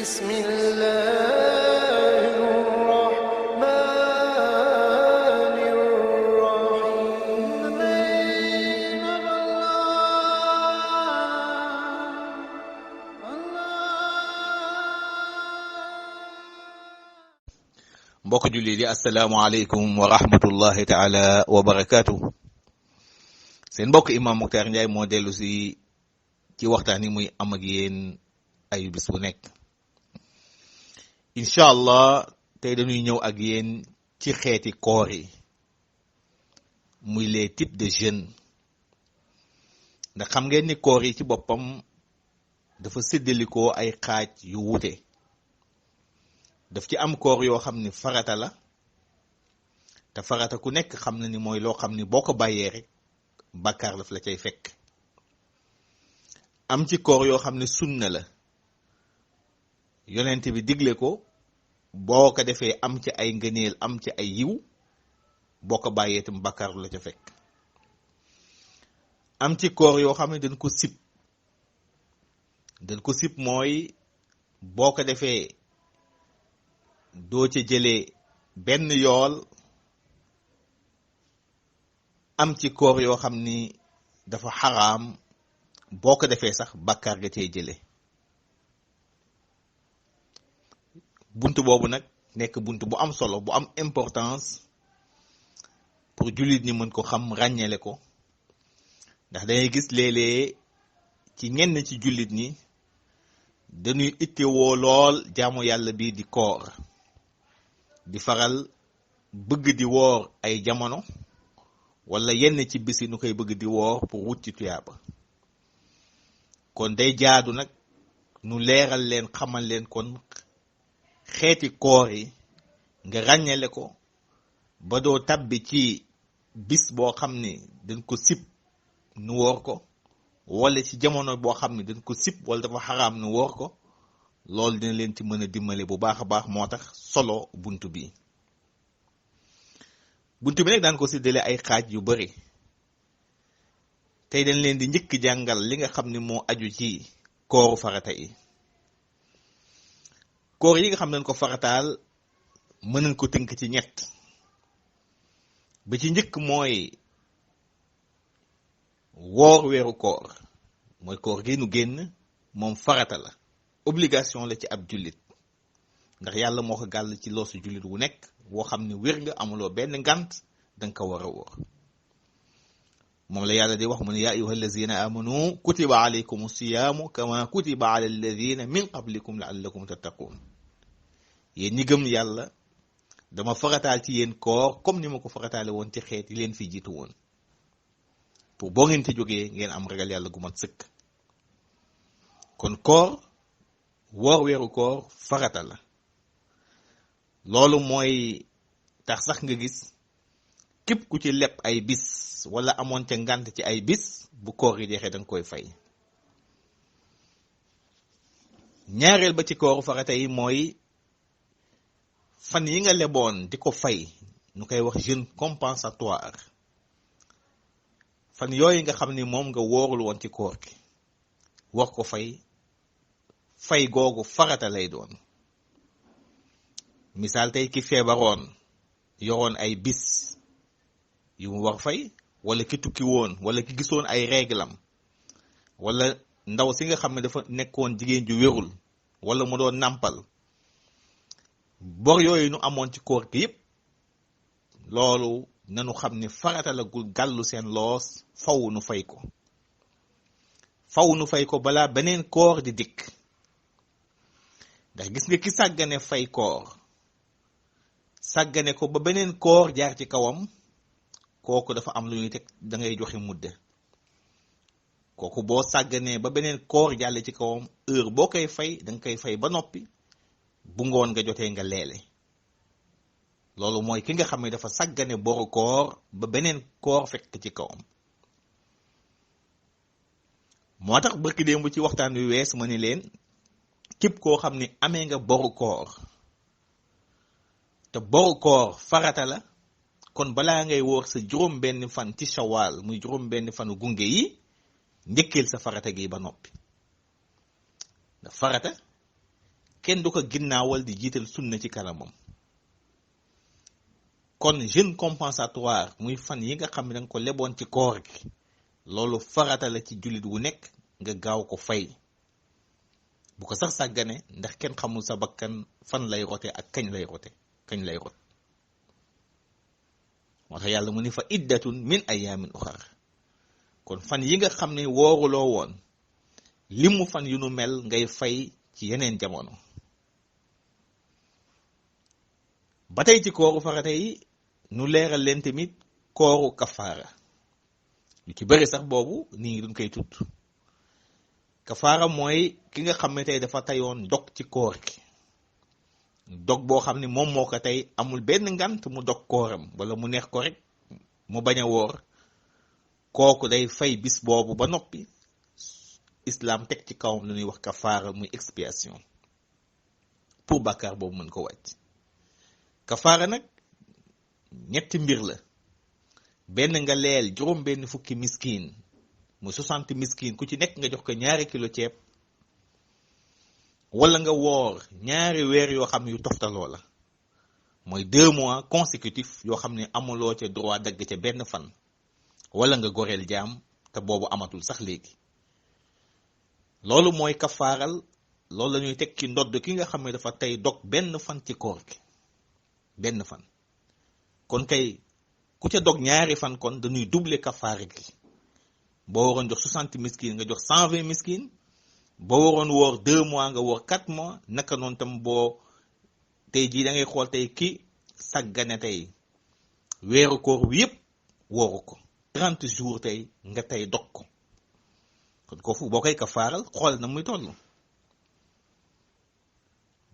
بسم الله الرحمن الرحيم. mbokk julli di asalaamaaleykum wa rahmatullahi taala wa barakaatu. seen mbokk imam Mukhtar Ndiaye moo dellu si ci waxtaan yi muy am ak yéen ayu bis bu nekk. incha allah tey dañuy ñëw ak yéen ci xeeti koor yi muy les types de jeûne. ndax xam ngeen ni koor yi ci boppam dafa séddalikoo ay xaaj yu wute. daf ci am koor yoo xam ni farata la te farata ku nekk xam na ni mooy loo xam ni boo ko bàyyee rek bàkkaar daf la cay fekk. am ci koor yoo xam ne sunna la yonent bi digle ko boo ko defee am ci ay ngëneel am ci ay yiw boo ko bàyyee tam bàkkaar du la ca fekk. am ci koor yoo xam ne dañ ko sib mooy boo ko defee doo ca jëlee benn yool. am ci koor yoo xam ni dafa xaraam boo ko defee sax bàkkaar ga cee jële. bunt boobu nag nekk bunt bu am solo bu am importance pour jullit ñi mën ko xam ràññale ko. ndax dangay gis léeg-léeg ci ñenn ci jullit ñi dañuy ittewoo lool jaamu yàlla bi di koor, di faral bëgg di woor ay jamono wala yenn ci bisi nu koy bëgg di woor pour wut ci tuyaaba. kon day jaadu nag nu leeral leen xamal leen kon xeeti koor yi nga ràññale ko ba doo tabbi ci bis boo xam ni dañ ko sib nu woor ko, wala ci jamono boo xam ne dañ ko sib wala dafa xaraam nu woor ko. loolu dina leen ci mën a dimbale bu baax a baax, moo tax solo buntu bi nag daan ko séddale ay xaaj yu bari. tey dañ leen di njëkk jàngal li nga xam ne moo aju ci kooru farata yi. koor yi nga xam ne dañ ko farataal mën nañ ko tënk ci ñett. ba ci njëkk mooy woor weeru koor, mooy koor gi nu génn moom farata la, obligation la ci ab jullit. ndax yàlla moo ko gàll ci loosu jullit wu nekk woo xam ne wér nga amuloo benn ngànt danga ko war a wóor. moom la yàlla di wax mu ne yaa ayyuha allazina amanu kutiba alaykum siyaamu kama kutiba ala alladina min qablikum laallakum tattaqun. yéen ñi gëm yàlla dama farataal ci yéen koor comme ni ma ko farataale woon ci xeet yi leen fi jiitu woon, pour boo ngeen ci jógee ngeen am ragal yàlla gu mat sëkk. kon koor, woor weeru koor farata la. loolu mooy tax sax nga gis képp ku ci leb ay bis wala amoon ca ngànt ci ay bis, bu koor yi jeexee danga koy fay. ñaareel ba ci kooru farata yi mooy fan yi nga leboon di ko fay, nu koy wax jeûne compensatoire. fan yooyu nga xam ni moom nga woorul woon ci koor gi war ko fay, fay googu farata lay doon. misaal tey ki feebaroon yoroon ay bis yu mu war fay, wala ki tukki woon, wala ki gisoon ay réglam, wala ndaw si nga xam ne dafa nekkoon jigéen ju wérul, wala mu doon nàmpal. bor yooyu nu amoon ci koor gi yépp, loolu nanu xam ne farata la gu gàllu seen loos, faw nu fay ko. faw nu fay ko balaa beneen koor di dikk. ndax gis nga ki sàggane fay koor, sàggane ko ba beneen koor jaar ci kawam, kooku dafa am lu ñuy teg, da ngay joxe mudde. kooku boo sàgganee ba beneen koor jàlle ci kawam, heure boo koy fay danga koy fay ba noppi, bu ngoon nga jotee nga leele. loolu mooy ki nga xam ne dafa sàggane boru koor ba beneen koor fekk ci kawam. moo tax barki démb ci waxtaan wi wees ma ni leen, képp koo xam ne amee nga boru koor te boru koor farata la, kon balaa ngay woor sa juróom benn fan ci shawaal, muy juróom benn fanu gunge yi, njëkkeel sa farata gi ba noppi. ndax farata kenn du ko ginnaawal di jiital sunna ci kanamam. kon jeûne compensatoire muy fan yi nga xam ne danga ko leboon ci koor gi loolu farata la ci jullit wu nekk nga gaaw ko fay bu ko sax sàggane ndax kenn xamul sa bakkan fan lay rote ak kañ lay rot moo tax yàlla mu ni fa iddatun min ayaamin uxar kon fan yi nga xam ne wooruloo woon limu fan yu nu mel ngay fay ci yeneen jamono. ba tey ci kooru farata yi nu leeral leen tamit kooru kafaara lu ci bëri sax boobu nit ñi duñ koy tudd. kafaara mooy ki nga xam ne tey dafa tayoon dog ci koor gi dog boo xam ne moom moo ko tey amul benn ngant mu dog kooram wala mu neex ko rek mu bañ a woor kooku day fay bis boobu ba noppi islam teg ci kawam lu ñuy wax kafaara muy expiation pour bàkkaar boobu mën ko wàcc. kafaara nag ñetti mbir la benn nga leel juróom benn fukki miskin mu 60 miskin ku ci nekk nga jox ko 2 kilo ceeb wala nga woor 2 weer yoo xam ne yu toftaloo la mooy 2 mois consécutifs yoo xam ne amuloo ca droit dagg ca benn fan wala nga goreel jaam te boobu amatul sax léegi loolu mooy kafaaral loolu la ñuy teg ci ndodd ki nga xam ne dafa tey dog benn fan ci koor gi benn fan kon kay ku ca dog 2 fan kon dañuy doubler kafaara gi boo waroon jox 60 miskin nga jox 120 miskin boo waroon woor 2 mois nga woor 4 mois naka noonu tam boo tey jii da ngay xool tey ki sàggane tey weeru koor wi yëpp wooru ko 30 jours tey nga tey dog ko kon koofu boo koy kafaaral xool na muy toll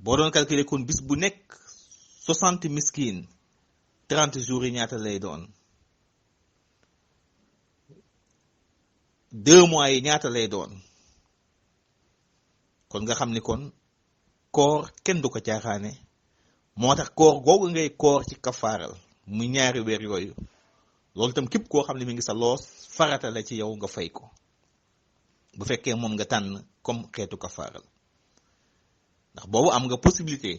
boo doon calculer kon bis bu nekk 60 miskin 30 jours yi ñaata lay doon 2 mois yi ñaata lay doon kon nga xam ni kon koor kenn du ko caaxaane moo tax koor googu ngay koor ci kafaaral muy 2 weer yooyu loolu tam képp koo xam ne mi ngi sa loos farata la ci yow nga fay ko bu fekkee moom nga tànn comme xeetu kafaaral ndax boobu am nga possibilité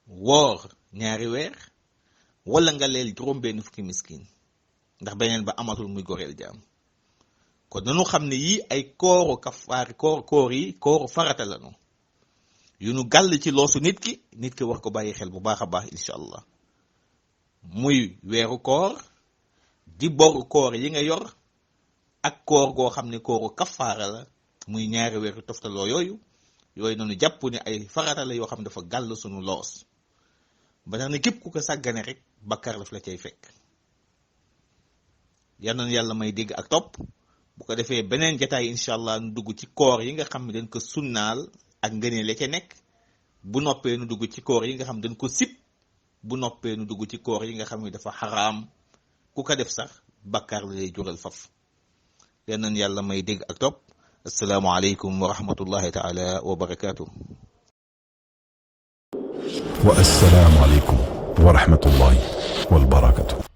woor 2 weer wala nga leel juróom benn fukki miskin ndax beneen ba amatul muy goreel jaam kon nanu xam ne yii ay kooru kafaar koor yi kooru farata lanu yu nu gàll ci loosu nit ki war ko bàyyi xel bu baax a baax incha allah muy weeru koor di boru koor yi nga yor ak koor goo xam ne kooru kafaara la muy 2 weer yu toftaloo yooyu noonu jàpp ne ay farata la yoo xam ne dafa gàll sunu loos ba tax ne képp ku ko sàggane rek bakkar daf la cay fekk yal na yàlla may dégg ak topp bu ko defee beneen jataay incha allah nu dugg ci koor yi nga xam ne dañ ko sunnaal ak ngëneel la ca nekk bu noppee nu dugg ci koor yi nga xam ne dañ ko sib bu noppee nu dugg ci koor yi nga xam ne dafa xaraam ku ko def sax bakkar la lay jural faf yal na yàlla may dégg ak topp assalaamu aleykum wa rahmatullahi taala wa barakaatuh. والسلام عليكم ورحمة الله وبركاته.